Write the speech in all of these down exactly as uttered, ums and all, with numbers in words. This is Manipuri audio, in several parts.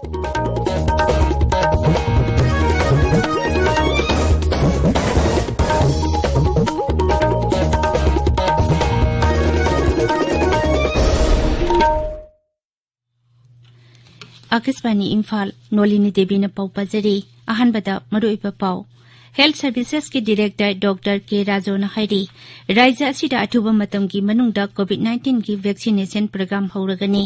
ꯑꯥꯀꯥꯁꯕꯥꯅꯤ ꯏꯝꯐꯥꯜ, ꯅꯣꯂꯤꯅꯤ ꯗꯦꯕꯤꯅ ꯄꯥꯎ ꯄꯥꯖꯔꯤ꯫ ꯑꯍꯥꯟꯕꯗ ꯃꯔꯨꯑꯣꯏꯕ ꯄꯥꯎ꯫ Health Servicesꯀꯤ Director Doctor K ꯔꯥꯖꯣꯅ ꯍꯥꯏꯔꯤ, ꯔꯥꯖ꯭ꯌ ꯑꯁꯤꯗ ꯑꯊꯨꯕ ꯃꯇꯝꯒꯤ ꯃꯅꯨꯡꯗ COVID nineteenꯒꯤ vaccination program ꯍꯧꯔꯒꯅꯤ꯫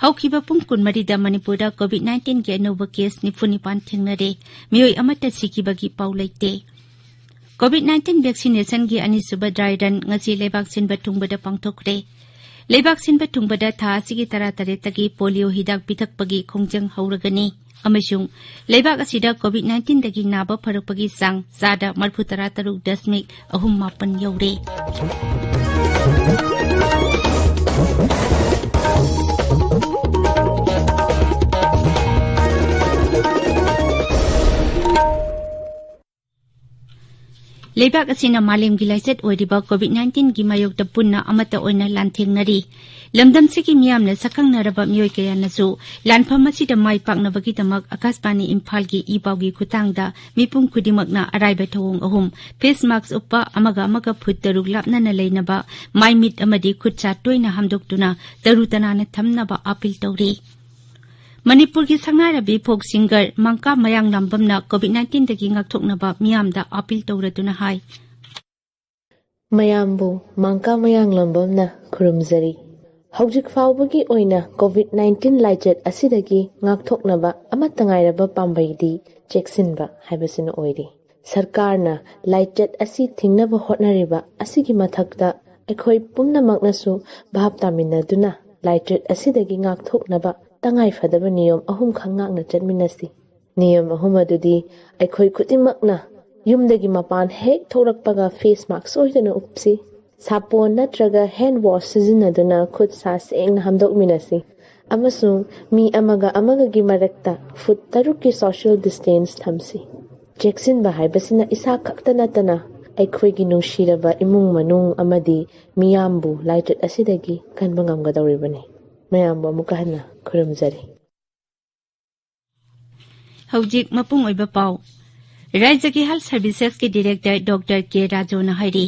ꯍꯧꯈꯤꯕ ꯄꯨꯡ ꯀꯨꯟꯃꯔꯤꯗ ꯃꯅꯤꯄꯨꯔꯗ COVID nineteenꯒꯤ ꯑꯅꯧꯕ case ꯅꯤꯐꯨ ꯅꯤꯄꯥꯟ ꯊꯦꯡꯅꯔꯦ꯫ ꯃꯤꯑꯣꯏ ꯑꯃꯠꯇ ꯁꯤꯈꯤꯕꯒꯤ ꯄꯥꯎ ꯂꯩꯇꯦ꯫ COVID nineteen vaccinationꯒꯤ ꯑꯅꯤꯁꯨꯕ dry run ꯉꯁꯤ ꯂꯩꯕꯥꯛ ꯁꯤꯟꯕ ꯊꯨꯡꯕꯗ ꯄꯥꯡꯊꯣꯛꯈ꯭ꯔꯦ꯫ ꯂꯩꯕꯥꯛ ꯁꯤꯟꯕ ꯊꯨꯡꯕꯗ ꯊꯥ ꯑꯁꯤꯒꯤ ꯇꯔꯥꯇꯔꯦꯠꯇꯒꯤ polio ꯍꯤꯗꯥꯛ ꯄꯤꯊꯛꯄꯒꯤ ꯈꯣꯡꯖꯪ ꯍꯧꯔꯒꯅꯤ ꯑꯃꯁꯨꯡ ꯂꯩꯕꯥꯛ ꯑꯁꯤꯗ COVID nineteenꯗꯒꯤ ꯅꯥꯕ ꯐꯔꯛꯄꯒꯤ ꯆꯥꯡ ꯆꯥꯗ ꯃꯔꯤꯐꯨ ꯇꯔꯥ ꯇꯔꯨꯛ ꯗꯁꯃꯤꯛ ꯑꯍꯨꯝ ꯃꯥꯄꯟ ꯌꯧꯔꯦ꯫ ꯂꯩꯕꯥꯛ ꯑꯁꯤꯅ ꯃꯥꯂꯦꯝꯒꯤ ꯂꯥꯏꯆꯠ ꯑꯣꯏꯔꯤꯕ COVID nineteenꯒꯤ ꯃꯥꯌꯣꯛꯇ ꯄꯨꯟꯅ ꯑꯃꯠꯇ ꯑꯣꯏꯅ ꯂꯥꯟꯊꯦꯡꯅꯔꯤ꯫ ꯂꯝꯗꯝꯁꯤꯒꯤ ꯃꯤꯌꯥꯝꯅ ꯁꯛꯈꯪꯅꯔꯕ ꯃꯤꯑꯣꯏ ꯀꯌꯥꯅꯁꯨ ꯂꯥꯟꯐꯝ ꯑꯁꯤꯗ ꯃꯥꯏ ꯄꯥꯛꯅꯕꯒꯤꯗꯃꯛ ꯑꯥꯀꯥꯁꯕꯥꯅꯤ ꯏꯝꯐꯥꯜꯒꯤ ꯏ ꯄꯥꯎꯒꯤ ꯈꯨꯠꯊꯥꯡꯗ ꯃꯤꯄꯨꯝ ꯈꯨꯗꯤꯡꯃꯛꯅ ꯑꯔꯥꯏꯕ ꯊꯧꯑꯣꯡ ꯑꯍꯨꯝ, face mask ꯎꯞꯄ, ꯑꯃꯒ ꯑꯃꯒ ꯐꯨꯠ ꯇꯔꯨꯛ ꯂꯥꯞꯅꯅ ꯂꯩꯅꯕ, ꯃꯥꯏ ꯃꯤꯠ ꯑꯃꯗꯤ ꯈꯨꯠ ꯁꯥ ꯇꯣꯏꯅ ꯍꯥꯝꯗꯣꯛꯇꯨꯅ ꯇꯔꯨ ꯇꯅꯥꯟꯅ ꯊꯝꯅꯕ ꯑꯥꯄꯤꯜ ꯇꯧꯔꯤ꯫ ꯃꯅꯤꯄꯨꯔꯒꯤ ꯁꯛꯅꯥꯏꯔꯕꯤ folk singer ꯃꯪꯀꯥ ꯃꯌꯥꯡꯂꯝꯕꯝꯅ COVID nineteenꯗꯒꯤ ꯉꯥꯛꯊꯣꯛꯅꯕ ꯃꯤꯌꯥꯝꯗ ꯑꯥꯄꯤꯜ ꯇꯧꯔꯗꯨꯅ ꯍꯥꯏ꯫ ꯃꯌꯥꯝꯕꯨ ꯃꯪꯀꯥ ꯃꯌꯥꯡꯂꯝꯕꯝꯅ ꯈꯨꯔꯨꯝꯖꯔꯤ꯫ ꯍꯧꯖꯤꯛ ꯐꯥꯎꯕꯒꯤ ꯑꯣꯏꯅ COVID nineteen ꯂꯥꯏꯆꯠ ꯑꯁꯤꯗꯒꯤ ꯉꯥꯛꯊꯣꯛꯅꯕ ꯑꯃꯠꯇ ꯉꯥꯏꯔꯕ ꯄꯥꯝꯕꯩꯗꯤ ꯆꯦꯛꯁꯤꯟꯕ ꯍꯥꯏꯕꯁꯤꯅ ꯑꯣꯏꯔꯤ꯫ ꯁꯔꯀꯥꯔꯅ ꯂꯥꯏꯆꯠ ꯑꯁꯤ ꯊꯤꯡꯅꯕ ꯍꯣꯠꯅꯔꯤꯕ ꯑꯁꯤꯒꯤ ꯃꯊꯛꯇ ꯑꯩꯈꯣꯏ ꯄꯨꯝꯅꯃꯛꯅꯁꯨ ꯚꯥꯞ ꯇꯥꯃꯤꯟꯅꯗꯨꯅ ꯂꯥꯏꯆꯠ ꯑꯁꯤꯗꯒꯤ ꯉꯥꯛꯊꯣꯛꯅꯕ ꯇꯉꯥꯏꯐꯗꯕ ꯅꯤꯌꯣꯝ ꯑꯍꯨꯝꯈꯛ ꯉꯥꯛꯅ ꯆꯠꯃꯤꯟꯅꯁꯤ꯫ ꯅꯤꯌꯝ ꯑꯍꯨꯝ ꯑꯗꯨꯗꯤ ꯑꯩꯈꯣꯏ ꯈꯨꯗꯤꯡꯃꯛꯅ ꯌꯨꯝꯗꯒꯤ ꯃꯄꯥꯟ ꯍꯦꯛ ꯊꯣꯛꯂꯛꯄꯒ face mask ꯁꯣꯏꯗꯅ ꯎꯞꯁꯤ꯫ ꯁꯥꯄꯣꯟ ꯅꯠꯇ꯭ꯔꯒ hand wash ꯁꯤꯖꯤꯟꯅꯗꯨꯅ ꯈꯨꯠ ꯁꯥ ꯁꯦꯡꯅ ꯍꯥꯝꯗꯣꯛꯃꯤꯟꯅꯁꯤ꯫ ꯑꯃꯁꯨꯡ ꯃꯤ ꯑꯃꯒ ꯑꯃꯒꯒꯤ ꯃꯔꯛꯇ ꯐꯨꯠ ꯇꯔꯨꯛꯀꯤ social distance ꯊꯝꯁꯤ꯫ ꯆꯦꯛꯁꯤꯟꯕ ꯍꯥꯏꯕꯁꯤꯅ ꯏꯁꯥ ꯈꯛꯇ ꯅꯠꯇꯅ ꯑꯩꯈꯣꯏꯒꯤ ꯅꯨꯡꯁꯤꯔꯕ ꯏꯃꯨꯡ ꯃꯅꯨꯡ ꯑꯃꯗꯤ ꯃꯤꯌꯥꯝꯕꯨ ꯂꯥꯏꯆꯠ ꯑꯁꯤꯗꯒꯤ ꯀꯟꯕ ꯉꯝꯒꯗꯧꯔꯤꯕꯅꯤ꯫ ꯃꯌꯥꯝꯕꯨ ꯑꯃꯨꯛꯀ ꯍꯟꯅ ꯈꯨꯔꯨꯝꯖꯔꯤ꯫ ꯍꯧꯖꯤꯛ ꯃꯄꯨꯡ ꯑꯣꯏꯕ ꯄꯥꯎ꯫ ꯔꯥꯖ꯭ꯌꯒꯤ Health Servicesꯀꯤ Director Doctor K ꯔꯥꯖꯨꯅ ꯍꯥꯏꯔꯤ,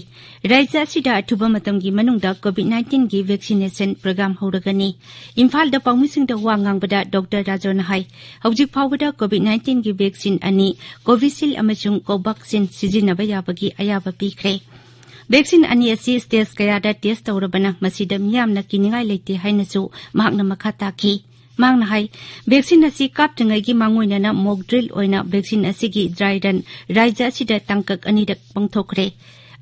ꯔꯥꯖ꯭ꯌ ꯑꯁꯤꯗ ꯑꯊꯨꯕ ꯃꯇꯝꯒꯤ ꯃꯅꯨꯡꯗ COVID nineteen ꯒꯤ vaccination program ꯍꯧꯔꯒꯅꯤ꯫ ꯏꯝꯐꯥꯜꯗ ꯄꯥꯎꯃꯤꯁꯤꯡꯗ ꯋꯥ ꯉꯥꯡꯕꯗ Doctor ꯔꯥꯖꯨꯅ ꯍꯥꯏ, ꯍꯧꯖꯤꯛ ꯐꯥꯎꯕꯗ COVID nineteen ꯒꯤ vaccine ꯑꯅꯤ, Covishield ꯑꯃꯁꯨꯡ Covaxin ꯁꯤꯖꯤꯟꯅꯕ ꯌꯥꯕꯒꯤ ꯑꯌꯥꯕ ꯄꯤꯈ꯭ꯔꯦ꯫ Vaccine ꯑꯅꯤ ꯑꯁꯤ stage ꯀꯌꯥꯗ test ꯇꯧꯔꯕꯅ, ꯃꯁꯤꯗ ꯃꯤꯌꯥꯝꯅ ꯀꯤꯅꯤꯡꯉꯥꯏ ꯂꯩꯇꯦ ꯍꯥꯏꯅꯁꯨ ꯃꯍꯥꯛꯅ ꯃꯈꯥ ꯇꯥꯈꯤ꯫ ꯃꯍꯥꯛꯅ ꯍꯥꯏ, vaccine ꯑꯁꯤ ꯀꯥꯞꯇ꯭ꯔꯤꯉꯩꯒꯤ ꯃꯥꯡꯑꯣꯏꯅꯅ mock drill ꯑꯣꯏꯅ vaccine ꯑꯁꯤꯒꯤ dry run ꯔꯥꯖ꯭ꯌ ꯑꯁꯤꯗ ꯇꯥꯡꯀꯛ ꯑꯅꯤꯔꯛ ꯄꯥꯡꯊꯣꯛꯈ꯭ꯔꯦ꯫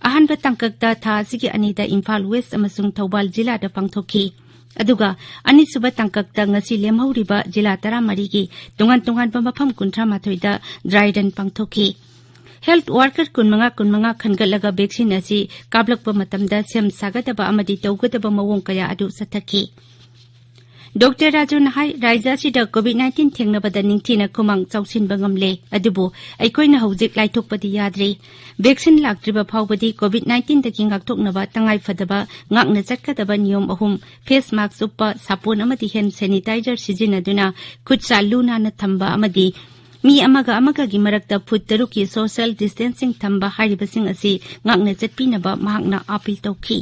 ꯑꯍꯥꯟꯕ ꯇꯥꯡꯀꯛꯇ ꯊꯥ ꯑꯁꯤꯒꯤ ꯑꯅꯤꯗ ꯏꯝꯐꯥꯜ West ꯑꯃꯁꯨꯡ ꯊꯧꯕꯥꯜ ꯖꯤꯂꯥꯗ ꯄꯥꯡꯊꯣꯛꯈꯤ꯫ ꯑꯗꯨꯒ ꯑꯅꯤꯁꯨꯕ ꯇꯥꯡꯀꯛꯇ ꯉꯁꯤ ꯂꯦꯝꯍꯧꯔꯤꯕ ꯖꯤꯂꯥ ꯇꯔꯥꯃꯔꯤꯒꯤ ꯇꯣꯉꯥꯟ ꯇꯣꯉꯥꯟꯕ ꯃꯐꯝ ꯀꯨꯟꯊ꯭ꯔꯥ ꯃꯥꯊꯣꯏꯗ dry run ꯄꯥꯡꯊꯣꯛꯈꯤ꯫ Health worker ꯀꯨꯟꯃꯉꯥ ꯀꯨꯟꯃꯉꯥ ꯈꯟꯒꯠꯂꯒ vaccine ꯑꯁꯤ ꯀꯥꯞꯂꯛꯄ ꯃꯇꯝꯗ ꯁꯦꯝ ꯁꯥꯒꯗꯕ ꯑꯃꯗꯤ ꯇꯧꯒꯗꯕ ꯃꯑꯣꯡ ꯀꯌꯥ ꯑꯗꯨ ꯆꯠꯊꯈꯤ꯫ Doctor ꯔꯥꯖꯨꯅ ꯍꯥꯏ, ꯔꯥꯖ꯭ꯌ ꯑꯁꯤꯗ COVID nineteen ꯊꯦꯡꯅꯕꯗ ꯅꯤꯡꯊꯤꯅ ꯈꯨꯃꯥꯡ ꯆꯥꯎꯁꯤꯟꯕ ꯉꯝꯂꯦ, ꯑꯗꯨꯕꯨ ꯑꯩꯈꯣꯏꯅ ꯍꯧꯖꯤꯛ ꯂꯥꯏꯊꯣꯛꯄꯗꯤ ꯌꯥꯗ꯭ꯔꯤ꯫ Vaccine ꯂꯥꯛꯇ꯭ꯔꯤꯕ ꯐꯥꯎꯕꯗꯤ COVID nineteen ꯗꯒꯤ ꯉꯥꯛꯊꯣꯛꯅꯕ ꯇꯉꯥꯏ ꯐꯗꯕ ꯉꯥꯛꯅ ꯆꯠꯀꯗꯕ ꯅꯤꯌꯣꯝ ꯑꯍꯨꯝ, face mask ꯎꯞꯄ, ꯁꯥꯄꯣꯟ ꯑꯃꯗꯤ hand sanitizer ꯁꯤꯖꯤꯟꯅꯗꯨꯅ ꯈꯨꯠ ꯁꯥ ꯂꯨ ꯅꯥꯟꯅ ꯊꯝꯕ ꯑꯃꯗꯤ ꯃꯤ ꯑꯃꯒ ꯑꯃꯒꯒꯤ ꯃꯔꯛꯇ ꯐꯨꯠ ꯇꯔꯨꯛꯀꯤ social distancing ꯊꯝꯕ ꯍꯥꯏꯔꯤꯕꯁꯤꯡ ꯑꯁꯤ ꯉꯥꯛꯅ ꯆꯠꯄꯤꯅꯕ ꯃꯍꯥꯛꯅ ꯑꯥꯄꯤꯜ ꯇꯧꯈꯤ꯫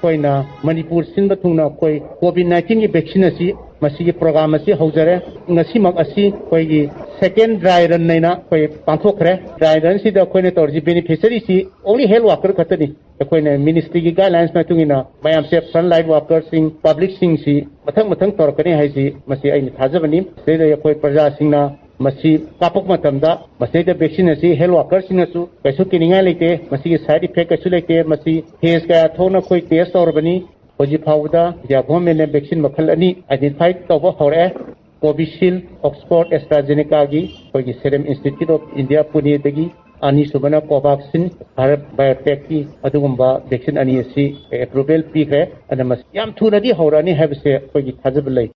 ꯑꯩꯈꯣꯏꯅ ꯃꯅꯤꯄꯨꯔ ꯁꯤꯟꯕ ꯊꯨꯡꯅ ꯑꯩꯈꯣꯏ COVID nineteen ꯒꯤ vaccine ꯑꯁꯤ, ꯃꯁꯤꯒꯤ program ꯑꯁꯤ ꯍꯧꯖꯔꯦ꯫ ꯉꯁꯤꯃꯛ ꯑꯁꯤ ꯑꯩꯈꯣꯏꯒꯤ second dry run ꯍꯥꯏꯅ ꯑꯩꯈꯣꯏ ꯄꯥꯡꯊꯣꯛꯈ꯭ꯔꯦ꯫ Dry run ꯁꯤꯗ ꯑꯩꯈꯣꯏꯅ ꯇꯧꯔꯤꯁꯤ beneficiary ꯁꯤ only health worker ꯈꯛꯇꯅꯤ꯫ ꯑꯩꯈꯣꯏꯅ ministry ꯒꯤ guidelines ꯃꯇꯨꯡ ꯏꯟꯅ ꯃꯌꯥꯝꯁꯦ front line worker ꯁꯤꯡ, public ꯁꯤꯡꯁꯤ ꯃꯊꯪ ꯃꯊꯪ ꯇꯧꯔꯛꯀꯅꯤ ꯍꯥꯏꯁꯤ ꯃꯁꯤ ꯑꯩꯅ ꯊꯥꯖꯕꯅꯤ꯫ ꯁꯤꯗꯩꯗ ꯑꯩꯈꯣꯏ ꯄ꯭ꯔꯖꯥꯁꯤꯡꯅ ꯃꯁꯤ ꯀꯥꯞꯄꯛꯄ ꯃꯇꯝꯗ ꯃꯁꯤꯗꯩꯗ vaccine ꯑꯁꯤ health worker ꯁꯤꯡꯅꯁꯨ ꯀꯩꯁꯨ ꯀꯤꯅꯤꯡꯉꯥꯏ ꯂꯩꯇꯦ꯫ ꯃꯁꯤꯒꯤ side effect ꯀꯩꯁꯨ ꯂꯩꯇꯦ꯫ ꯃꯁꯤ phase ꯀꯌꯥ ꯊꯣꯛꯅ ꯑꯩꯈꯣꯏ test ꯇꯧꯔꯕꯅꯤ꯫ ꯍꯧꯖꯤꯛ ꯐꯥꯎꯕꯗ India government ꯅ vaccine ꯃꯈꯜ ꯑꯅꯤ identify ꯇꯧꯕ ꯍꯧꯔꯛꯑꯦ꯫ Covishield, Oxford AstraZeneca ꯒꯤ ꯑꯩꯈꯣꯏꯒꯤ Serum Institute of India ꯄꯨꯅꯦꯗꯒꯤ, ꯑꯅꯤꯁꯨꯕꯅ Covaxin, Bharat Biotech ꯀꯤ꯫ ꯑꯗꯨꯒꯨꯝꯕ vaccine ꯑꯅꯤ ꯑꯁꯤ approval ꯄꯤꯈ꯭ꯔꯦ꯫ ꯑꯗꯨꯅ ꯃꯁꯤ ꯌꯥꯝ ꯊꯨꯅꯗꯤ ꯍꯧꯔꯛꯑꯅꯤ ꯍꯥꯏꯕꯁꯦ ꯑꯩꯈꯣꯏꯒꯤ ꯊꯥꯖꯕ ꯂꯩ꯫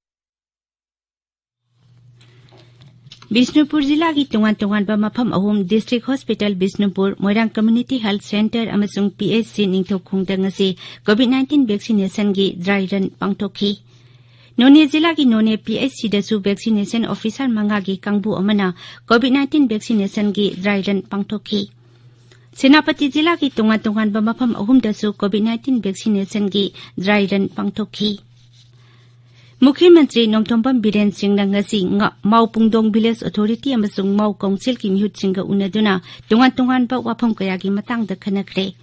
ꯕꯤꯁꯅꯨꯄꯨꯔ ꯖꯤꯂꯥꯒꯤ ꯇꯣꯉꯥꯟ ꯇꯣꯉꯥꯟꯕ ꯃꯐꯝ ꯑꯍꯨꯝ, District Hospital ꯕꯤꯁꯅꯨꯄꯨꯔ, ꯃꯣꯏꯔꯥꯡ Community Health Centre ꯑꯃꯁꯨꯡ PHC ꯅꯤꯡꯊꯧꯈꯣꯡꯗ ꯉꯁꯤ COVID nineteen vaccination ꯒꯤ dry run ꯄꯥꯡꯊꯣꯛꯈꯤ꯫ ꯅꯣꯅꯦ ꯖꯤꯂꯥꯒꯤ ꯅꯣꯅꯦ ꯄꯤ ꯑꯩꯆ ꯁꯤꯗꯁꯨ vaccination officer ꯃꯉꯥꯒꯤ ꯀꯥꯡꯕꯨ ꯑꯃꯅ COVID nineteen vaccinationꯒꯤ dry run ꯄꯥꯡꯊꯣꯛꯈꯤ꯫ ꯁꯦꯅꯥꯄꯇꯤ ꯖꯤꯂꯥꯒꯤ ꯇꯣꯉꯥꯟ ꯇꯣꯉꯥꯟꯕ ꯃꯐꯝ ꯑꯍꯨꯝꯗꯁꯨ COVID nineteen vaccinationꯒꯤ dry run ꯄꯥꯡꯊꯣꯛꯈꯤ꯫ ꯃꯨꯈ꯭ꯌ ꯃꯟꯇ꯭ꯔꯤ ꯅꯣꯡꯊꯣꯝꯕꯝ ꯕꯤꯔꯦꯟ ꯁꯤꯡꯅ ꯉꯁꯤ ꯉ-, ꯃꯥꯎ ꯄꯨꯡꯗꯣꯡ Village Authority ꯑꯃꯁꯨꯡ ꯃꯥꯎ ꯀꯥꯎꯟꯁꯤꯜꯒꯤ ꯃꯤꯍꯨꯠꯁꯤꯡꯒ ꯎꯅꯗꯨꯅ ꯇꯣꯉꯥꯟ ꯇꯣꯉꯥꯟꯕ ꯋꯥꯐꯝ ꯀꯌꯥꯒꯤ ꯃꯇꯥꯡꯗ ꯈꯟꯅꯈ꯭ꯔꯦ꯫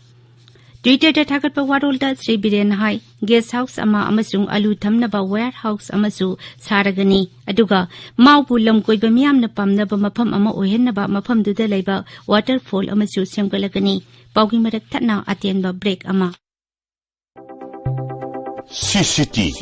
Twitterꯗ ꯊꯥꯒꯠꯄ ꯋꯥꯔꯣꯜꯗ ꯁ꯭ꯔꯤ ꯕꯤꯔꯦꯟꯅ ꯍꯥꯏ, guest house ꯑꯃ ꯑꯃꯁꯨꯡ ꯑꯂꯨ ꯊꯝꯅꯕ warehouse ꯑꯃꯁꯨ ꯁꯥꯔꯒꯅꯤ, ꯑꯗꯨꯒ ꯃꯥꯎꯕꯨ ꯂꯝ ꯀꯣꯏꯕ ꯃꯤꯌꯥꯝꯅ ꯄꯥꯝꯅꯕ ꯃꯐꯝ ꯑꯃ ꯑꯣꯏꯍꯟꯅꯕ ꯃꯐꯝꯗꯨꯗ ꯂꯩꯕ waterfall ꯑꯃꯁꯨ ꯁꯦꯝꯒꯠꯂꯒꯅꯤ꯫ ꯄꯥꯎꯒꯤ ꯃꯔꯛ ꯊꯠꯅ ꯑꯇꯦꯟꯕ break ꯑꯃ꯫ ꯁꯤ ꯁꯤ ꯇꯤ꯫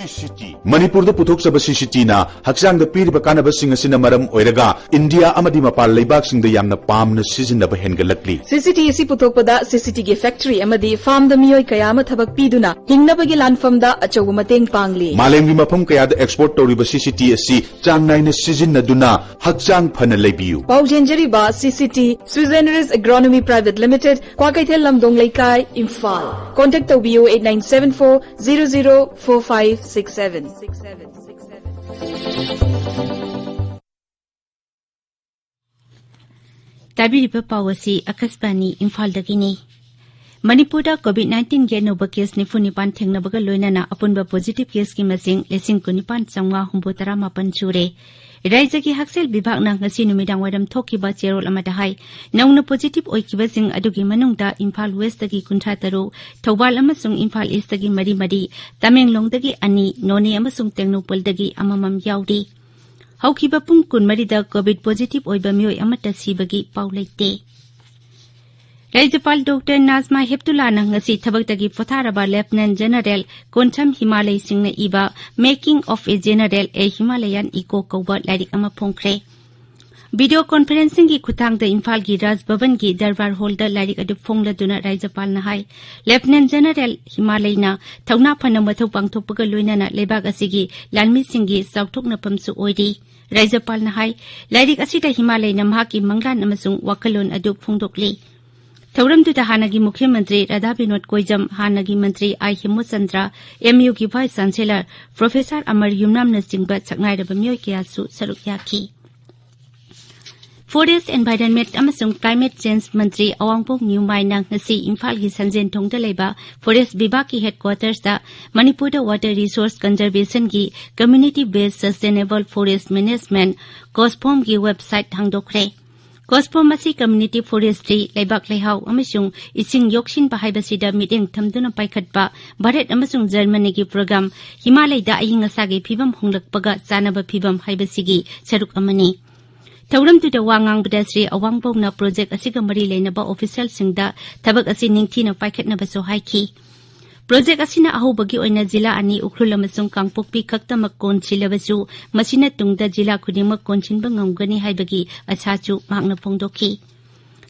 ꯃꯅꯤꯄꯨꯔꯗ ꯄꯨꯊꯣꯛꯆꯕ ꯁꯤ ꯁꯤ ꯇꯤꯅ ꯍꯛꯆꯥꯡꯗ ꯄꯤꯔꯤꯕ ꯀꯥꯟꯅꯕꯁꯤꯡ ꯑꯁꯤꯅ ꯃꯔꯝ ꯑꯣꯏꯔꯒ ꯏꯟꯗꯤꯌꯥ ꯑꯃꯗꯤ ꯃꯄꯥꯟ ꯂꯩꯕꯥꯛꯁꯤꯡꯗ ꯌꯥꯝꯅ ꯄꯥꯝꯅ ꯁꯤꯖꯤꯟꯅꯕ ꯍꯦꯟꯒꯠꯂꯛꯂꯤ꯫ ꯁꯤ ꯁꯤ ꯇꯤ ꯑꯁꯤ ꯄꯨꯊꯣꯛꯄꯗ ꯁꯤ ꯁꯤ ꯇꯤꯒꯤ factory ꯑꯃꯗꯤ farmꯗ ꯃꯤꯑꯣꯏ ꯀꯌꯥ ꯑꯃ ꯊꯕꯛ ꯄꯤꯗꯨꯅ ꯍꯤꯡꯅꯕꯒꯤ ꯂꯥꯟꯐꯝꯗ ꯑꯆꯧꯕ ꯃꯇꯦꯡ ꯄꯥꯡꯂꯤ꯫ ꯃꯥꯂꯦꯝꯒꯤ ꯃꯐꯝ ꯀꯌꯥꯗ export ꯇꯧꯔꯤꯕ ꯁꯤ ꯁꯤ ꯇꯤ ꯑꯁꯤ ꯆꯥꯡ ꯅꯥꯏꯅ ꯁꯤꯖꯤꯟꯅꯗꯨꯅ ꯍꯛꯆꯥꯡ ꯐꯅ ꯂꯩꯕꯤꯌꯨ꯫ ꯄꯥꯎ ꯆꯦꯟꯖꯔꯤꯕ ꯁꯤ C T, Swiss Generous Agronomy Private Limited, Kwakeithel ꯂꯝꯗꯣꯡ ꯂꯩꯀꯥꯏ, ꯏꯝꯐꯥꯜ꯫ Contact ꯇꯧꯕꯤꯌꯨ eight nine seven four zero zero four five six seven꯫ ꯇꯥꯕꯤꯔꯤꯕ ꯄꯥꯎ ꯑꯁꯤ ꯑꯀꯥꯁꯕꯥꯅꯤ ꯏꯝꯐꯥꯜꯗꯒꯤꯅꯤ꯫ ꯃꯅꯤꯄꯨꯔꯗ COVID nineteenꯒꯤ ꯑꯅꯧꯕ case ꯅꯤꯐꯨ ꯅꯤꯄꯥꯟ ꯊꯦꯡꯅꯕꯒ ꯂꯣꯏꯅꯅ ꯑꯄꯨꯟꯕ positive caseꯀꯤ ꯃꯁꯤꯡ ꯂꯤꯁꯤꯡ ꯀꯨꯟꯅꯤꯄꯥꯟ ꯆꯥꯝꯃꯉꯥ ꯍꯨꯝꯐꯨꯇꯔꯥ ꯃꯥꯄꯟ ꯁꯨꯔꯦ꯫ ꯔꯥꯏꯖ꯭ꯌꯒꯤ ꯍꯛꯁꯦꯜ ꯕꯤꯚꯥꯒꯅ ꯉꯁꯤ ꯅꯨꯃꯤꯗꯥꯡ ꯋꯥꯏꯔꯝ ꯊꯣꯛꯈꯤꯕ ꯆꯦꯔꯣꯜ ꯑꯃꯗ ꯍꯥꯏ, ꯅꯧꯅ positive ꯑꯣꯏꯈꯤꯕꯁꯤꯡ ꯑꯗꯨꯒꯤ ꯃꯅꯨꯡꯗ ꯏꯝꯐꯥꯜ Westꯇꯒꯤ ꯀꯨꯟꯊ꯭ꯔꯥ ꯇꯔꯨꯛ, ꯊꯧꯕꯥꯜ ꯑꯃꯁꯨꯡ ꯏꯝꯐꯥꯜ Eastꯇꯒꯤ ꯃꯔꯤ ꯃꯔꯤ, ꯇꯃꯦꯡꯂꯣꯡꯗꯒꯤ ꯑꯅꯤ, ꯅꯣꯅꯦ ꯑꯃꯁꯨꯡ ꯇꯦꯡꯅꯧꯄꯜꯗꯒꯤ ꯑꯃꯃꯝ ꯌꯥꯎꯔꯤ꯫ ꯍꯧꯈꯤꯕ ꯄꯨꯡ ꯀꯨꯟꯃꯔꯤꯗ COVID positive ꯑꯣꯏꯕ ꯃꯤꯑꯣꯏ ꯑꯃꯠꯇ ꯁꯤꯕꯒꯤ ꯄꯥꯎ ꯂꯩꯇꯦ꯫ ꯔꯥꯖ꯭ꯌꯄꯥꯜ ꯗꯣꯛꯇꯔ ꯅꯥꯖꯃꯥ ꯍꯦꯞꯇꯨꯂꯥꯅ ꯉꯁꯤ ꯊꯕꯛꯇꯒꯤ ꯄꯣꯊꯥꯔꯕ Lieutenant General ꯀꯣꯟꯊꯝ ꯍꯤꯃꯥꯂꯩ ꯁꯤꯡꯅ ꯏꯕ Making of a General, a Himalayan Eco ꯀꯧꯕ ꯂꯥꯏꯔꯤꯛ ꯑꯃ ꯐꯣꯡꯈ꯭ꯔꯦ꯫ Video conferencingꯒꯤ ꯈꯨꯠꯊꯥꯡꯗ ꯏꯝꯐꯥꯜꯒꯤ ꯔꯥꯖ ꯚꯕꯟꯒꯤ ꯗꯔꯕꯥꯔ ꯍꯣꯜꯗ ꯂꯥꯏꯔꯤꯛ ꯑꯗꯨ ꯐꯣꯡꯂꯗꯨꯅ ꯔꯥꯖ꯭ꯌꯄꯥꯜꯅ ꯍꯥꯏ, Lieutenant General ꯍꯤꯃꯥꯂꯩꯅ ꯊꯧꯅꯥ ꯐꯅ ꯃꯊꯧ ꯄꯥꯡꯊꯣꯛꯄꯒ ꯂꯣꯏꯅꯅ ꯂꯩꯕꯥꯛ ꯑꯁꯤꯒꯤ ꯂꯥꯟꯃꯤꯁꯤꯡꯒꯤ ꯆꯥꯎꯊꯣꯛꯅꯐꯝꯁꯨ ꯑꯣꯏꯔꯤ꯫ ꯔꯥꯖ꯭ꯌꯄꯥꯜꯅ ꯍꯥꯏ, ꯂꯥꯏꯔꯤꯛ ꯑꯁꯤꯗ ꯍꯤꯃꯥꯂꯩꯅ ꯃꯍꯥꯛꯀꯤ ꯃꯪꯂꯥꯟ ꯑꯃꯁꯨꯡ ꯋꯥꯈꯜꯂꯣꯟ ꯑꯗꯨ ꯐꯣꯡꯗꯣꯛꯂꯤ꯫ ꯊꯧꯔꯝꯗꯨꯗ ꯍꯥꯟꯅꯒꯤ ꯃꯨꯈ꯭ꯌ ꯃꯟꯇ꯭ꯔꯤ ꯔꯥꯙꯥ ꯕꯤꯅꯣꯗ ꯀꯣꯏꯖꯝ, ꯍꯥꯟꯅꯒꯤ ꯃꯟꯇ꯭ꯔꯤ ꯑꯥꯏ ꯍꯦꯃꯨꯆꯟꯗ꯭ꯔ, ꯑꯦꯝ ꯌꯨꯒꯤ ꯚꯥꯏꯁ ꯆꯥꯟꯁꯦꯂꯔ ꯄ꯭ꯔꯣꯐꯦꯁꯔ ꯑꯃꯔ ꯌꯨꯝꯅꯥꯝꯅꯆꯤꯡꯕ ꯁꯛꯅꯥꯏꯔꯕ ꯃꯤꯑꯣꯏ ꯀꯌꯥꯁꯨ ꯁꯔꯨꯛ ꯌꯥꯈꯤ꯫ ꯐꯣꯔꯦꯁ, ꯑꯦꯟꯚꯥꯏꯔꯟꯃꯦꯟꯠ ꯑꯃꯁꯨꯡ ꯀ꯭ꯂꯥꯏꯃꯦꯠ ꯆꯦꯟꯖ ꯃꯟꯇ꯭ꯔꯤ ꯑꯋꯥꯡꯕꯣꯡ ꯅ꯭ꯌꯨꯃꯥꯏꯅ ꯉꯁꯤ ꯏꯝꯐꯥꯜꯒꯤ ꯁꯟꯖꯦꯟꯊꯣꯡꯗ ꯂꯩꯕ ꯐꯣꯔꯦꯁ ꯕꯤꯚꯥꯒꯀꯤ ꯍꯦꯗꯀ꯭ꯋꯥꯇꯔꯁꯇ ꯃꯅꯤꯄꯨꯔꯗ ꯋꯥꯇꯔ ꯔꯤꯁꯣꯔꯁ ꯀꯟꯖꯔꯕꯦꯁꯟꯒꯤ ꯀꯝꯃ꯭ꯌꯨꯅꯤꯇꯤ ꯕꯦꯁ ꯁꯁꯇꯦꯅꯦꯕꯜ ꯐꯣꯔꯦꯁ ꯃꯦꯅꯦꯖꯃꯦꯟꯠ, ꯀꯣꯁꯐꯣꯝꯒꯤ ꯋꯦꯕꯁꯥꯏꯠ ꯍꯥꯡꯗꯣꯛꯈ꯭ꯔꯦ꯫ ꯀꯣꯁꯐꯣꯝ ꯑꯁꯤ ꯀꯝꯃ꯭ꯌꯨꯅꯤꯇꯤ ꯐꯣꯔꯦꯁꯇ꯭ꯔꯤ, ꯂꯩꯕꯥꯛ ꯂꯩꯍꯥꯎ ꯑꯃꯁꯨꯡ ꯏꯁꯤꯡ ꯌꯣꯛꯁꯤꯟꯕ ꯍꯥꯏꯕꯁꯤꯗ ꯃꯤꯠꯌꯦꯡ ꯊꯝꯗꯨꯅ ꯄꯥꯏꯈꯠꯄ ꯚꯥꯔꯠ ꯑꯃꯁꯨꯡ ꯖꯔꯃꯅꯤꯒꯤ ꯄ꯭ꯔꯣꯒ꯭ꯔꯥꯝ ꯍꯤꯃꯥꯂꯌꯗ ꯑꯏꯪ ꯑꯁꯥꯒꯤ ꯐꯤꯕꯝ ꯍꯣꯡꯂꯛꯄꯒ ꯆꯥꯟꯅꯕ ꯐꯤꯕꯝ ꯍꯥꯏꯕꯁꯤꯒꯤ ꯁꯔꯨꯛ ꯑꯃꯅꯤ꯫ ꯊꯧꯔꯝꯗꯨꯗ ꯋꯥ ꯉꯥꯡꯕꯗ ꯁ꯭ꯔꯤ ꯑꯋꯥꯡꯕꯧꯅ ꯄ꯭ꯔꯣꯖꯦꯛ ꯑꯁꯤꯒ ꯃꯔꯤ ꯂꯩꯅꯕ ꯑꯣꯐꯤꯁꯤꯌꯦꯜꯁꯤꯡꯗ ꯊꯕꯛ ꯑꯁꯤ ꯅꯤꯡꯊꯤꯅ ꯄꯥꯏꯈꯠꯅꯕꯁꯨ ꯍꯥꯏꯈꯤ꯫ ꯄ꯭ꯔꯣꯖꯦꯛ ꯑꯁꯤꯅ ꯑꯍꯧꯕꯒꯤ ꯑꯣꯏꯅ ꯖꯤꯂꯥ ꯑꯅꯤ, ꯎꯈ꯭ꯔꯨꯜ ꯑꯃꯁꯨꯡ ꯀꯥꯡꯄꯣꯛꯄꯤ ꯈꯛꯇꯃꯛ ꯀꯣꯟꯁꯤꯜꯂꯕꯁꯨ, ꯃꯁꯤꯅ ꯇꯨꯡꯗ ꯖꯤꯂꯥ ꯈꯨꯗꯤꯡꯃꯛ ꯀꯣꯟꯁꯤꯟꯕ ꯉꯝꯒꯅꯤ ꯍꯥꯏꯕꯒꯤ ꯑꯁꯥꯁꯨ ꯃꯍꯥꯛꯅ ꯐꯣꯡꯗꯣꯛꯈꯤ꯫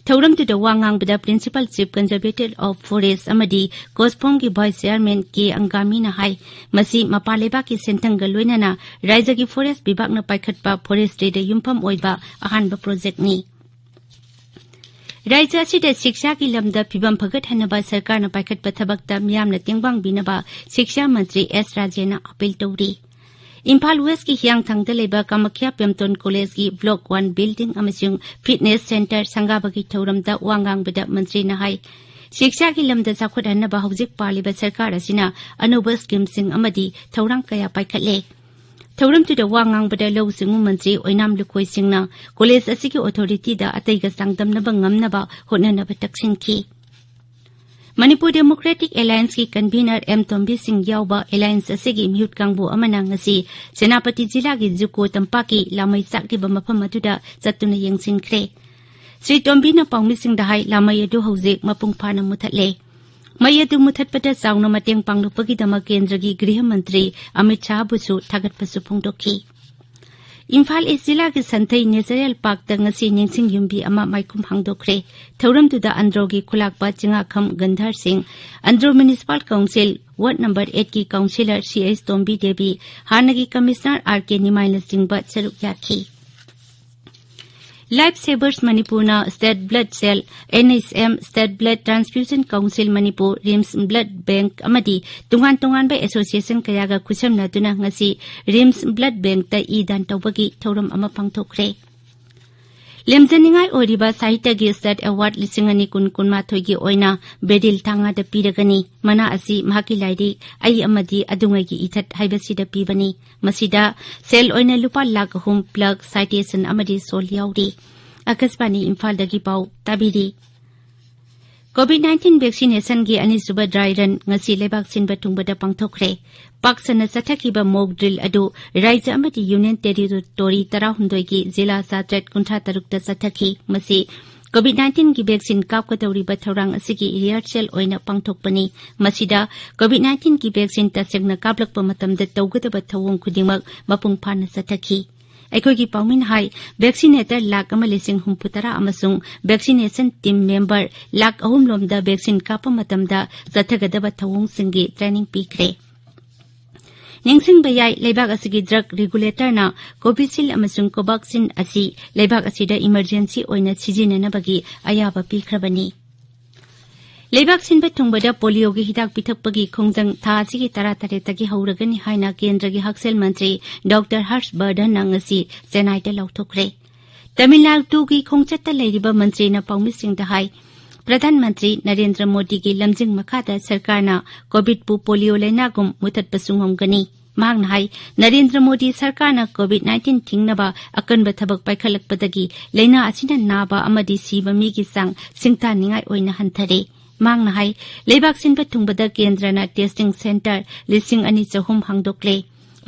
ꯊꯧꯔꯝꯗꯨꯗ ꯋꯥ ꯉꯥꯡꯕꯗ Principal Chief Conservator of Forest ꯑꯃꯗꯤ ꯀꯣꯁꯐꯣꯝꯒꯤ ꯚꯥꯏꯁ ꯆꯦꯌꯔꯃꯦꯟ ꯀꯦ ꯑꯪꯒꯥꯃꯤꯅ ꯍꯥꯏ, ꯃꯁꯤ ꯃꯄꯥꯟ ꯂꯩꯕꯥꯛꯀꯤ ꯁꯦꯟꯊꯪꯒ ꯂꯣꯏꯅꯅ ꯔꯥꯖ꯭ꯌꯒꯤ ꯐꯣꯔꯦꯁ ꯕꯤꯚꯥꯒꯅ ꯄꯥꯏꯈꯠꯄ ꯐꯣꯔꯦꯁꯇ꯭ꯔꯤꯗ ꯌꯨꯝꯐꯝ ꯑꯣꯏꯕ ꯑꯍꯥꯟꯕ ꯄ꯭ꯔꯣꯖꯦꯛꯅꯤ꯫ ꯔꯥꯖ꯭ꯌ ꯑꯁꯤꯗ ꯁꯤꯛꯁꯥꯒꯤ ꯂꯝꯗ ꯐꯤꯕꯝ ꯐꯒꯠꯍꯟꯅꯕ ꯁꯔꯀꯥꯔꯅ ꯄꯥꯏꯈꯠꯄ ꯊꯕꯛꯇ ꯃꯤꯌꯥꯝꯅ ꯇꯦꯡꯕꯥꯡꯕꯤꯅꯕ ꯁꯤꯛꯁꯥ ꯃꯟꯇ꯭ꯔꯤ ꯑꯦꯁ ꯔꯥꯖꯦꯅ ꯑꯄꯤꯜ ꯇꯧꯔꯤ꯫ ꯏꯝꯐꯥꯜ ꯋꯦꯁꯀꯤ ꯍꯤꯌꯥꯡꯊꯥꯡꯗ ꯂꯩꯕ ꯀꯥꯃꯈ꯭ꯌꯥ ꯄꯦꯝꯇꯣꯟ ꯀꯣꯂꯦꯖꯀꯤ ꯕ꯭ꯂꯣꯛ ꯋꯥꯟ ꯕꯤꯜꯗꯤꯡ ꯑꯃꯁꯨꯡ ꯐꯤꯠꯅꯦꯁ ꯁꯦꯟꯇꯔ ꯁꯪꯒꯥꯕꯒꯤ ꯊꯧꯔꯝꯗ ꯋꯥ ꯉꯥꯡꯕꯗ ꯃꯟꯇ꯭ꯔꯤꯅ ꯍꯥꯏ, ꯁꯤꯛꯁꯥꯒꯤ ꯂꯝꯗ ꯆꯥꯎꯈꯠꯍꯟꯅꯕ ꯍꯧꯖꯤꯛ ꯄꯥꯜꯂꯤꯕ ꯁꯔꯀꯥꯔ ꯑꯁꯤꯅ ꯑꯅꯧꯕ ꯁ꯭ꯀꯤꯝꯁꯤꯡ ꯑꯃꯗꯤ ꯊꯧꯔꯥꯡ ꯀꯌꯥ ꯄꯥꯏꯈꯠꯂꯦ꯫ ꯊꯧꯔꯝꯗꯨꯗ ꯋꯥ ꯉꯥꯡꯕꯗ ꯂꯧꯎ ꯁꯤꯡꯎ ꯃꯟꯇ꯭ꯔꯤ ꯑꯣꯏꯅꯥꯝ ꯂꯨꯀꯣꯏ ꯁꯤꯡꯅ ꯀꯣꯂꯦꯖ ꯑꯁꯤꯒꯤ ꯑꯣꯊꯣꯔꯤꯇꯤꯗ ꯑꯇꯩꯒ ꯆꯥꯡꯗꯝꯅꯕ ꯉꯝꯅꯕ ꯍꯣꯠꯅꯅꯕ ꯇꯛꯁꯤꯟꯈꯤ꯫ ꯃꯅꯤꯄꯨꯔ ꯗꯦꯃꯣꯀ꯭ꯔꯦꯇꯤꯛ ꯑꯦꯂꯥꯌꯟꯁꯀꯤ ꯀꯟꯚꯤꯅꯔ ꯑꯦꯝ ꯇꯣꯝꯕꯤ ꯁꯤꯡ ꯌꯥꯎꯕ ꯑꯦꯂꯥꯌꯟꯁ ꯑꯁꯤꯒꯤ ꯃꯤꯍꯨꯠ ꯀꯥꯡꯕꯨ ꯑꯃꯅ ꯉꯁꯤ ꯁꯦꯅꯥꯄꯇꯤ ꯖꯤꯂꯥꯒꯤ ꯖꯨꯀꯣ ꯇꯝꯄꯥꯛꯀꯤ ꯂꯥꯃꯩ ꯆꯥꯛꯂꯤꯕ ꯃꯐꯝ ꯑꯗꯨꯗ ꯆꯠꯇꯨꯅ ꯌꯦꯡꯁꯤꯟꯈ꯭ꯔꯦ꯫ ꯁ꯭ꯔꯤ ꯇꯣꯝꯕꯤꯅ ꯄꯥꯎꯃꯤꯁꯤꯡꯗ ꯍꯥꯏ, ꯂꯥꯃꯩ ꯑꯗꯨ ꯍꯧꯖꯤꯛ ꯃꯄꯨꯡ ꯐꯥꯅ ꯃꯨꯊꯠꯂꯦ꯫ ꯃꯩ ꯑꯗꯨ ꯃꯨꯊꯠꯄꯗ ꯆꯥꯎꯅ ꯃꯇꯦꯡ ꯄꯥꯡꯂꯛꯄꯒꯤꯗꯃꯛ ꯀꯦꯟꯗ꯭ꯔꯒꯤ ꯒ꯭ꯔꯤꯍ ꯃꯟꯇ꯭ꯔꯤ ꯑꯃꯤꯠ ꯁꯥꯍꯕꯨꯁꯨ ꯊꯥꯒꯠꯄꯁꯨ ꯐꯣꯡꯗꯣꯛꯈꯤ꯫ ꯏꯝꯐꯥꯜ ꯏꯁ ꯖꯤꯂꯥꯒꯤ ꯁꯟꯊꯩ ꯅꯦꯆꯔꯦꯜ ꯄꯥꯔꯛꯇ ꯉꯁꯤ ꯅꯤꯡꯁꯤꯡ ꯌꯨꯝꯕꯤ ꯑꯃ ꯃꯥꯏꯈꯨꯝ ꯍꯥꯡꯗꯣꯛꯈ꯭ꯔꯦ꯫ ꯊꯧꯔꯝꯗꯨꯗ ꯑꯟꯗ꯭ꯔꯣꯒꯤ ꯈꯨꯂꯥꯛꯄ Chingakham Gandhar Singh, Andro municipal council ward number ꯑꯩꯠꯀꯤ councillor C H Tombi Devi, ꯍꯥꯟꯅꯒꯤ ꯀꯃꯤꯁꯅꯔ ꯑꯥꯔ ꯀꯦ ꯅꯤꯃꯥꯏꯅꯆꯤꯡꯕ ꯁꯔꯨꯛ ꯌꯥꯈꯤ꯫ Life Savers ꯃꯅꯤꯄꯨꯔꯅ State Blood Cell, NHM, State Blood Transfusion Council Manipur, RIMS Blood Bank ꯑꯃꯗꯤ ꯇꯣꯉꯥꯟ ꯇꯣꯉꯥꯟꯕ association ꯀꯌꯥꯒ ꯈꯨꯠꯁꯝꯅꯗꯨꯅ ꯉꯁꯤ RIMS Blood Bankꯇ ꯏ ꯗꯥꯟ ꯇꯧꯕꯒꯤ ꯊꯧꯔꯝ ꯑꯃ ꯄꯥꯡꯊꯣꯛꯈ꯭ꯔꯦ꯫ ꯂꯦꯝꯖꯅꯤꯡꯉꯥꯏ ꯑꯣꯏꯔꯤꯕ ꯁꯥꯍꯤꯇ꯭ꯌꯒꯤ State Award ꯂꯤꯁꯤꯡ ꯑꯅꯤ ꯀꯨꯟ ꯀꯨꯟꯃꯥꯊꯣꯏꯒꯤ ꯑꯣꯏꯅ ꯕꯦꯗꯤꯜ ꯊꯥꯡꯉꯥꯗ ꯄꯤꯔꯒꯅꯤ꯫ ꯃꯅꯥ ꯑꯁꯤ ꯃꯍꯥꯛꯀꯤ ꯂꯥꯏꯔꯤꯛ ꯑꯩ ꯑꯃꯗꯤ ꯑꯗꯨꯉꯩꯒꯤ ꯏꯊꯠ ꯍꯥꯏꯕꯁꯤꯗ ꯄꯤꯕꯅꯤ꯫ ꯃꯁꯤꯗ ꯁꯦꯜ ꯑꯣꯏꯅ ꯂꯨꯄꯥ ꯂꯥꯈ ꯑꯍꯨꯝ, plaque, citation ꯑꯃꯗꯤ ꯁꯣꯜ ꯌꯥꯎꯔꯤ꯫ ꯑꯀꯥꯁꯕꯥꯅꯤ ꯏꯝꯐꯥꯜꯗꯒꯤ ꯄꯥꯎ ꯇꯥꯕꯤꯔꯤ꯫ COVID nineteen vaccinationꯒꯤ ꯑꯅꯤꯁꯨꯕ dry run ꯉꯁꯤ ꯂꯩꯕꯥꯛ ꯁꯤꯟꯕ ꯊꯨꯡꯕꯗ ꯄꯥꯡꯊꯣꯛꯈ꯭ꯔꯦ꯫ ꯄꯥꯛ ꯁꯟꯅ ꯆꯠꯊꯈꯤꯕ mock drill ꯑꯗꯨ ꯔꯥꯖ꯭ꯌ ꯑꯃꯗꯤ Union Territory ꯇꯔꯥꯍꯨꯝꯗꯣꯏꯒꯤ ꯖꯤꯂꯥ ꯆꯥꯇ꯭ꯔꯦꯠ ꯀꯨꯟꯊ꯭ꯔꯥ ꯇꯔꯨꯛꯇ ꯆꯠꯊꯈꯤ꯫ ꯃꯁꯤ COVID nineteenꯒꯤ vaccine ꯀꯥꯞꯀꯗꯧꯔꯤꯕ ꯊꯧꯔꯥꯡ ꯑꯁꯤꯒꯤ rehearsal ꯑꯣꯏꯅ ꯄꯥꯡꯊꯣꯛꯄꯅꯤ꯫ ꯃꯁꯤꯗ COVID nineteenꯒꯤ vaccine ꯇꯁꯦꯡꯅ ꯀꯥꯞꯂꯛꯄ ꯃꯇꯝꯗ ꯇꯧꯒꯗꯕ ꯊꯧꯑꯣꯡ ꯈꯨꯗꯤꯡꯃꯛ ꯃꯄꯨꯡ ꯐꯥꯅ ꯆꯠꯊꯈꯤ꯫ ꯑꯩꯈꯣꯏꯒꯤ ꯄꯥꯎꯃꯤꯅ ꯍꯥꯏ, vaccinator ꯂꯥꯈ ꯑꯃ ꯂꯤꯁꯤꯡ ꯍꯨꯝꯐꯨ ꯇꯔꯥ ꯑꯃꯁꯨꯡ vaccination team member ꯂꯥꯈ ꯑꯍꯨꯝ ꯂꯣꯝꯗ vaccine ꯀꯥꯞꯄ ꯃꯇꯝꯗ ꯆꯠꯊꯒꯗꯕ ꯊꯧꯑꯣꯡꯁꯤꯡꯒꯤ training ꯄꯤꯈ꯭ꯔꯦ꯫ ꯅꯤꯡꯁꯤꯡꯕ ꯌꯥꯏ, ꯂꯩꯕꯥꯛ ꯑꯁꯤꯒꯤ drug regulatorꯅ Covishield ꯑꯃꯁꯨꯡ Covaxin ꯑꯁꯤ ꯂꯩꯕꯥꯛ ꯑꯁꯤꯗ emergency ꯑꯣꯏꯅ ꯁꯤꯖꯤꯟꯅꯅꯕꯒꯤ ꯑꯌꯥꯕ ꯄꯤꯈ꯭ꯔꯕꯅꯤ꯫ ꯂꯩꯕꯥꯛ ꯁꯤꯟꯕ ꯊꯨꯡꯕꯗ ꯄꯣꯂꯤꯑꯣꯒꯤ ꯍꯤꯗꯥꯛ ꯄꯤꯊꯛꯄꯒꯤ ꯈꯣꯡꯖꯪ ꯊꯥ ꯑꯁꯤꯒꯤ ꯇꯔꯥꯇꯔꯦꯠꯇꯒꯤ ꯍꯧꯔꯒꯅꯤ ꯍꯥꯏꯅ ꯀꯦꯟꯗ꯭ꯔꯒꯤ ꯍꯛꯁꯦꯜ ꯃꯟꯇ꯭ꯔꯤ ꯗꯣꯛꯇꯔ ꯍꯔꯁ ꯕꯔꯙꯟꯅ ꯉꯁꯤ ꯆꯦꯟꯅꯥꯏꯗ ꯂꯥꯎꯊꯣꯛꯈ꯭ꯔꯦ꯫ ꯇꯥꯃꯤꯜ ꯅꯥꯗꯨꯒꯤ ꯈꯣꯡꯆꯠꯇ ꯂꯩꯔꯤꯕ ꯃꯟꯇ꯭ꯔꯤꯅ ꯄꯥꯎꯃꯤꯁꯤꯡꯗ ꯍꯥꯏ, ꯄ꯭ꯔꯙꯥꯟ ꯃꯟꯇ꯭ꯔꯤ ꯅꯔꯦꯟꯗ꯭ꯔ ꯃꯣꯗꯤꯒꯤ ꯂꯝꯖꯤꯡ ꯃꯈꯥꯗ ꯁꯔꯀꯥꯔꯅ ꯀꯣꯚꯤꯗꯄꯨ ꯄꯣꯂꯤꯑꯣ ꯂꯥꯏꯅꯥꯒꯨꯝ ꯃꯨꯊꯠꯄꯁꯨ ꯉꯝꯒꯅꯤ꯫ ꯃꯍꯥꯛꯅ ꯍꯥꯏ, ꯅꯔꯦꯟꯗ꯭ꯔ ꯃꯣꯗꯤ ꯁꯔꯀꯥꯔꯅ COVID nineteen ꯊꯤꯡꯅꯕ ꯑꯀꯟꯕ ꯊꯕꯛ ꯄꯥꯏꯈꯠꯂꯛꯄꯗꯒꯤ ꯂꯥꯏꯅꯥ ꯑꯁꯤꯅ ꯅꯥꯕ ꯑꯃꯗꯤ ꯁꯤꯕ ꯃꯤꯒꯤ ꯆꯥꯡ ꯁꯤꯡꯊꯥꯅꯤꯡꯉꯥꯏ ꯑꯣꯏꯅ ꯍꯟꯊꯔꯦ꯫ ꯃꯍꯥꯛꯅ ꯍꯥꯏ, ꯂꯩꯕꯥꯛ ꯁꯤꯟꯕ ꯊꯨꯡꯕꯗ ꯀꯦꯟꯗ꯭ꯔꯅ testing centre ꯂꯤꯁꯤꯡ ꯑꯅꯤ ꯆꯍꯨꯝ ꯍꯥꯡꯗꯣꯛꯂꯦ꯫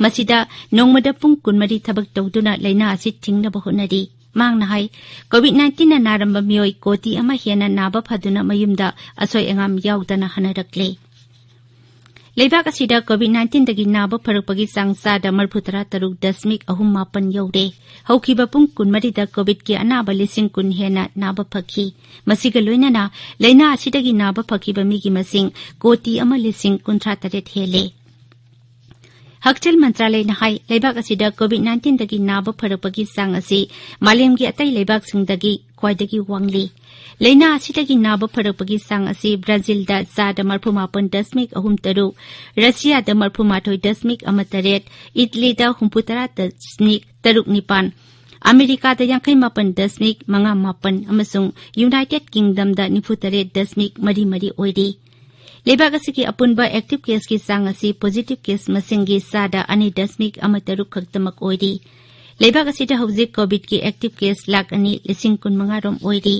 ꯃꯁꯤꯗ ꯅꯣꯡꯃꯗ ꯄꯨꯡ ꯀꯨꯟꯃꯔꯤ ꯊꯕꯛ ꯇꯧꯗꯨꯅ ꯂꯥꯏꯅꯥ ꯑꯁꯤ ꯊꯤꯡꯅꯕ ꯍꯣꯠꯅꯔꯤ꯫ ꯃꯍꯥꯛꯅ ꯍꯥꯏ, COVID nineteenꯅ ꯅꯥꯔꯝꯕ ꯃꯤꯑꯣꯏ ꯀꯣꯇꯤ ꯑꯃ ꯍꯦꯟꯅ ꯅꯥꯕ ꯐꯗꯨꯅ ꯃꯌꯨꯝꯗ ꯑꯁꯣꯏ ꯑꯉꯥꯝ ꯌꯥꯎꯗꯅ ꯍꯟꯅꯔꯛꯂꯦ꯫ ꯂꯩꯕꯥꯛ ꯑꯁꯤꯗ COVID nineteenꯗꯒꯤ ꯅꯥꯕ ꯐꯔꯛꯄꯒꯤ ꯆꯥꯡ ꯆꯥꯗ ꯃꯔꯤꯐꯨ ꯇꯔꯥ ꯇꯔꯨꯛ ꯗꯁꯃꯤꯛ ꯑꯍꯨꯝ ꯃꯥꯄꯟ ꯌꯧꯔꯦ꯫ ꯍꯧꯈꯤꯕ ꯄꯨꯡ ꯀꯨꯟꯃꯔꯤꯗ COVIDꯀꯤ ꯑꯅꯥꯕ ꯂꯤꯁꯤꯡ ꯀꯨꯟ ꯍꯦꯟꯅ ꯅꯥꯕ ꯐꯈꯤ꯫ ꯃꯁꯤꯒ ꯂꯣꯏꯅꯅ ꯂꯥꯏꯅꯥ ꯑꯁꯤꯗꯒꯤ ꯅꯥꯕ ꯐꯈꯤꯕ ꯃꯤꯒꯤ ꯃꯁꯤꯡ ꯀꯣꯇꯤ ꯑꯃ ꯂꯤꯁꯤꯡ ꯀꯨꯟꯊ꯭ꯔꯥ ꯇꯔꯦꯠ ꯍꯦꯜꯂꯦ꯫ ꯍꯛꯁꯦꯜ ꯃꯟꯇ꯭ꯔꯥꯂꯌꯅ ꯍꯥꯏ, ꯂꯩꯕꯥꯛ ꯑꯁꯤꯗ ꯀꯣꯚꯤꯗ ꯅꯥꯏꯟꯇꯤꯟꯗꯒꯤ ꯅꯥꯕ ꯐꯔꯛꯄꯒꯤ ꯆꯥꯡ ꯑꯁꯤ ꯃꯥꯂꯦꯝꯒꯤ ꯑꯇꯩ ꯂꯩꯕꯥꯛꯁꯤꯡꯗꯒꯤ ꯈ꯭ꯋꯥꯏꯗꯒꯤ ꯋꯥꯡꯂꯤ꯫ ꯂꯩꯅꯥ ꯑꯁꯤꯗꯒꯤ ꯅꯥꯕ ꯐꯔꯛꯄꯒꯤ ꯆꯥꯡ ꯑꯁꯤ ꯕ꯭ꯔꯥꯖꯤꯜꯗ ꯆꯥꯗ ꯃꯔꯐꯨ ꯃꯥꯄꯟ ꯗꯁꯃꯤꯛ ꯑꯍꯨꯝ ꯇꯔꯨꯛ, ꯔꯁꯤꯌꯥꯗ ꯃꯔꯐꯨ ꯃꯥꯊꯣꯏ ꯗꯁꯃꯤꯛ ꯑꯃ ꯇꯔꯦꯠ, ꯏꯇꯂꯤꯗ ꯍꯨꯝꯐꯨ ꯇꯔꯥ ꯗꯁꯃꯤꯛ ꯇꯔꯨꯛ ꯅꯤꯄꯥꯟ, ꯑꯃꯦꯔꯤꯀꯥꯗ ꯌꯥꯡꯈꯩ ꯃꯥꯄꯟ ꯗꯁꯃꯤꯛ ꯃꯉꯥ ꯃꯥꯄꯟ ꯑꯃꯁꯨꯡ ꯌꯨꯅꯥꯏꯇꯦꯗ ꯀꯤꯡꯗꯝꯗ ꯅꯤꯐꯨ ꯇꯔꯦꯠ ꯗꯁꯃꯤꯛ ꯃꯔꯤ ꯃꯔꯤ ꯑꯣꯏꯔꯤ꯫ ꯂꯩꯕꯥꯛ ꯑꯁꯤꯒꯤ ꯑꯄꯨꯟꯕ ꯑꯦꯛꯇꯤꯚ ꯀꯦꯁꯀꯤ ꯆꯥꯡ ꯑꯁꯤ ꯄꯣꯖꯤꯇꯤꯚ ꯀꯦꯁ ꯃꯁꯤꯡꯒꯤ ꯆꯥꯗ ꯑꯅꯤ ꯗꯁꯃꯤꯛ ꯑꯃ ꯇꯔꯨꯛ ꯈꯛꯇꯃꯛ ꯑꯣꯏꯔꯤ꯫ ꯂꯩꯕꯥꯛ ꯑꯁꯤꯗ ꯍꯧꯖꯤꯛ ꯀꯣꯚꯤꯗꯀꯤ ꯑꯦꯛꯇꯤꯚ ꯀꯦꯁ ꯂꯥꯈ ꯑꯅꯤ ꯂꯤꯁꯤꯡ ꯀꯨꯟꯃꯉꯥ ꯔꯣꯝ ꯑꯣꯏꯔꯤ꯫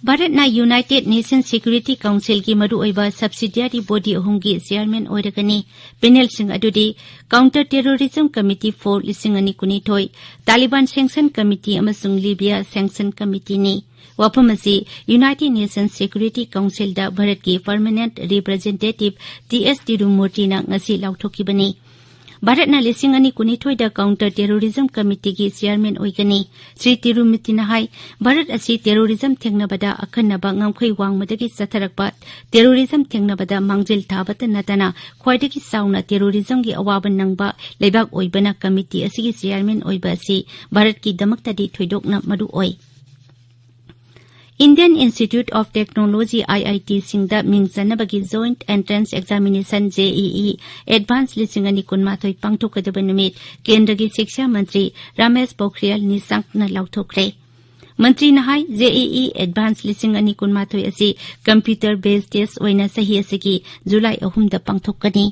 ꯚꯥꯔꯠꯅ ꯌꯨꯅꯥꯏꯇꯦꯗ ꯅꯦꯁꯟ ꯁꯦꯀ꯭ꯌꯨꯔꯤꯇꯤ ꯀꯥꯎꯟꯁꯤꯜꯒꯤ ꯃꯔꯨꯑꯣꯏꯕ ꯁꯕꯁꯤꯗꯤꯌꯥꯔꯤ ꯕꯣꯗꯤ ꯑꯍꯨꯝꯒꯤ ꯆꯤꯌꯥꯔꯃꯦꯟ ꯑꯣꯏꯔꯒꯅꯤ꯫ ꯄꯦꯅꯦꯜꯁꯤꯡ ꯑꯗꯨꯗꯤ ꯀꯥꯎꯟꯇꯔ ꯇꯦꯔꯣꯔꯤꯖꯝ ꯀꯃꯤꯇꯤ ꯐꯣꯔ ꯂꯤꯁꯤꯡ ꯑꯅꯤ ꯀꯨꯟꯅꯤꯊꯣꯏ, ꯇꯥꯂꯤꯕꯥꯟ ꯁꯦꯡꯁꯟ ꯀꯃꯤꯇꯤ ꯑꯃꯁꯨꯡ ꯂꯤꯕꯤꯌꯥ ꯁꯦꯡꯁꯟ ꯀꯃꯤꯇꯤꯅꯤ꯫ ꯋꯥꯐꯝ ꯑꯁꯤ ꯌꯨꯅꯥꯏꯇꯦꯗ ꯅꯦꯁꯟ ꯁꯦꯀ꯭ꯌꯨꯔꯤꯇꯤ ꯀꯥꯎꯟꯁꯤꯜꯗ ꯚꯥꯔꯠꯀꯤ ꯄꯔꯃꯅꯦꯟꯠ ꯔꯤꯄ꯭ꯔꯖꯦꯟꯇꯦꯇꯤꯚ ꯇꯤ ꯑꯦꯁ ꯇꯤꯔꯨꯃꯨꯔꯇꯤꯅ ꯉꯁꯤ ꯂꯥꯎꯊꯣꯛꯈꯤꯕꯅꯤ꯫ ꯚꯥꯔꯠꯅ ꯂꯤꯁꯤꯡ ꯑꯅꯤ ꯀꯨꯟꯅꯤꯊꯣꯏꯗ ꯀꯥꯎꯟꯇꯔ ꯇꯦꯔꯣꯔꯤꯖꯝ ꯀꯃꯤꯇꯤꯒꯤ ꯆꯤꯌꯥꯔꯃꯦꯟ ꯑꯣꯏꯒꯅꯤ꯫ ꯁ꯭ꯔꯤ ꯇꯤꯔꯨꯃꯨꯔꯇꯤꯅ ꯍꯥꯏ, ꯚꯥꯔꯠ ꯑꯁꯤ ꯇꯦꯔꯣꯔꯤꯖꯝ ꯊꯦꯡꯅꯕꯗ ꯑꯈꯟꯅꯕ ꯉꯝꯈꯩ ꯋꯥꯡꯃꯗꯒꯤ ꯆꯠꯊꯔꯛꯄ ꯇꯦꯔꯣꯔꯤꯖꯝ ꯊꯦꯡꯅꯕꯗ ꯃꯥꯡꯖꯤꯜ ꯊꯥꯕꯇ ꯅꯠꯇꯅ ꯈ꯭ꯋꯥꯏꯗꯒꯤ ꯆꯥꯎꯅ ꯇꯦꯔꯣꯔꯤꯖꯝꯒꯤ ꯑꯋꯥꯕ ꯅꯪꯕ ꯂꯩꯕꯥꯛ ꯑꯣꯏꯕꯅ ꯀꯃꯤꯇꯤ ꯑꯁꯤꯒꯤ ꯆꯤꯌꯥꯔꯃꯦꯟ ꯑꯣꯏꯕ ꯑꯁꯤ ꯚꯥꯔꯠꯀꯤꯗꯃꯛꯇꯗꯤ ꯊꯣꯏꯗꯣꯛꯅ ꯃꯔꯨ ꯑꯣꯏ꯫ Indian Institute of Technology, ꯑꯥꯏ ꯑꯥꯏ ꯇꯤꯁꯤꯡꯗ ꯃꯤꯡ ꯆꯟꯅꯕꯒꯤ Joint Entrance Examination, J E E, advance ꯂꯤꯁꯤꯡ ꯑꯅꯤ ꯀꯨꯟꯃꯥꯊꯣꯏ ꯄꯥꯡꯊꯣꯛꯀꯗꯕ ꯅꯨꯃꯤꯠ ꯀꯦꯟꯗ꯭ꯔꯒꯤ ꯁꯤꯛꯁꯥ ꯃꯟꯇ꯭ꯔꯤ ꯔꯥꯃꯦꯁ ꯄꯣꯈ꯭ꯔꯤꯌꯥꯜ ꯅꯤꯁꯥꯡꯛꯅ ꯂꯥꯎꯊꯣꯛꯈ꯭ꯔꯦ꯫ ꯃꯟꯇ꯭ꯔꯤꯅ ꯍꯥꯏ, ꯖꯦ ꯏ ꯏ ꯑꯦꯗꯚꯥꯟꯁ ꯂꯤꯁꯤꯡ ꯑꯅꯤ ꯀꯨꯟꯃꯥꯊꯣꯏ ꯑꯁꯤ ꯀꯝꯄ꯭ꯌꯨꯇꯔ ꯕꯦꯁ ꯇꯦꯁ ꯑꯣꯏꯅ ꯆꯍꯤ ꯑꯁꯤꯒꯤ ꯖꯨꯂꯥꯏ ꯑꯍꯨꯝꯗ ꯄꯥꯡꯊꯣꯛꯀꯅꯤ꯫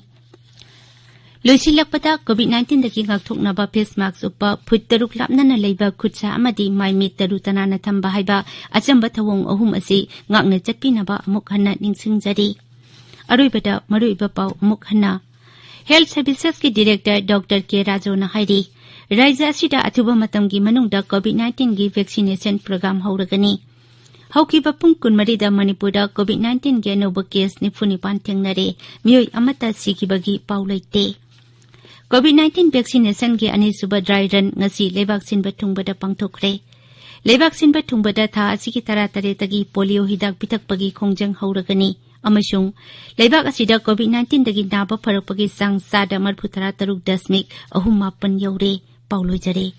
ꯂꯣꯏꯁꯤꯜꯂꯛꯄꯗ, ꯀꯣꯚꯤꯗ ꯅꯥꯏꯟꯇꯤꯟꯗꯒꯤ ꯉꯥꯛꯊꯣꯛꯅꯕ ꯐꯦꯁ ꯃꯥꯛꯁ ꯎꯞꯄ, ꯐꯨꯠ ꯇꯔꯨꯛ ꯂꯥꯞꯅꯅ ꯂꯩꯕ ꯈꯨꯠꯁꯥ ꯑꯃꯗꯤ ꯃꯥꯏ ꯃꯤꯠ ꯇꯔꯨ ꯇꯅꯥꯟꯅ ꯊꯝꯕ ꯍꯥꯏꯕ ꯑꯆꯝꯕ ꯊꯧꯑꯣꯡ ꯑꯍꯨꯝ ꯑꯁꯤ ꯉꯥꯛꯅ ꯆꯠꯄꯤꯅꯕ ꯑꯃꯨꯛ ꯍꯟꯅ ꯅꯤꯡꯁꯤꯡꯖꯔꯤ꯫ ꯑꯔꯣꯏꯕꯗ ꯃꯔꯨꯑꯣꯏꯕ ꯄꯥꯎ ꯑꯃꯨꯛ ꯍꯟꯅ꯫ ꯍꯦꯜꯊ ꯁꯔꯚꯤꯁꯦꯁꯀꯤ ꯗꯤꯔꯦꯛꯇꯔ ꯗꯣꯛꯇꯔ ꯀꯦ ꯔꯥꯖꯨꯅ ꯍꯥꯏꯔꯤ, ꯔꯥꯖ꯭ꯌ ꯑꯁꯤꯗ ꯑꯊꯨꯕ ꯃꯇꯝꯒꯤ ꯃꯅꯨꯡꯗ ꯀꯣꯚꯤꯗ ꯅꯥꯏꯟꯇꯤꯟꯒꯤ ꯚꯦꯛꯁꯤꯅꯦꯁꯟ ꯄ꯭ꯔꯣꯒ꯭ꯔꯥꯝ ꯍꯧꯔꯒꯅꯤ꯫ ꯍꯧꯈꯤꯕ ꯄꯨꯡ ꯀꯨꯟꯃꯔꯤꯗ ꯃꯅꯤꯄꯨꯔꯗ ꯀꯣꯚꯤꯗ ꯅꯥꯏꯟꯇꯤꯟꯒꯤ ꯑꯅꯧꯕ ꯀꯦꯁ ꯅꯤꯐꯨ ꯅꯤꯄꯥꯟ ꯊꯦꯡꯅꯔꯦ꯫ ꯃꯤꯑꯣꯏ ꯑꯃꯠꯇ ꯁꯤꯈꯤꯕꯒꯤ ꯄꯥꯎ ꯂꯩꯇꯦ꯫ ꯀꯣꯚꯤꯗ ꯅꯥꯏꯟꯇꯤꯟ ꯚꯦꯛꯁꯤꯅꯦꯁꯟꯒꯤ ꯑꯅꯤꯁꯨꯕ ꯗ꯭ꯔꯥꯏ ꯔꯟ ꯉꯁꯤ ꯂꯩꯕꯥꯛ ꯁꯤꯟꯕ ꯊꯨꯡꯕꯗ ꯄꯥꯡꯊꯣꯛꯈ꯭ꯔꯦ꯫ ꯂꯩꯕꯥꯛ ꯁꯤꯟꯕ ꯊꯨꯡꯕꯗ ꯊꯥ ꯑꯁꯤꯒꯤ ꯇꯔꯥꯇꯔꯦꯠꯇꯒꯤ ꯄꯣꯂꯤꯑꯣ ꯍꯤꯗꯥꯛ ꯄꯤꯊꯛꯄꯒꯤ ꯈꯣꯡꯖꯪ ꯍꯧꯔꯒꯅꯤ꯫ ꯑꯃꯁꯨꯡ ꯂꯩꯕꯥꯛ ꯑꯁꯤꯗ COVID nineteen ꯗꯒꯤ ꯅꯥꯕ ꯐꯔꯛꯄꯒꯤ ꯆꯥꯡ ꯆꯥꯗ ꯃꯔꯤꯐꯨ ꯇꯔꯥ ꯇꯔꯨꯛ ꯗꯁꯃꯤꯛ ꯑꯍꯨꯝ ꯃꯥꯄꯟ ꯌꯧꯔꯦ꯫ ꯄꯥꯎ ꯂꯣꯏꯖꯔꯦ꯫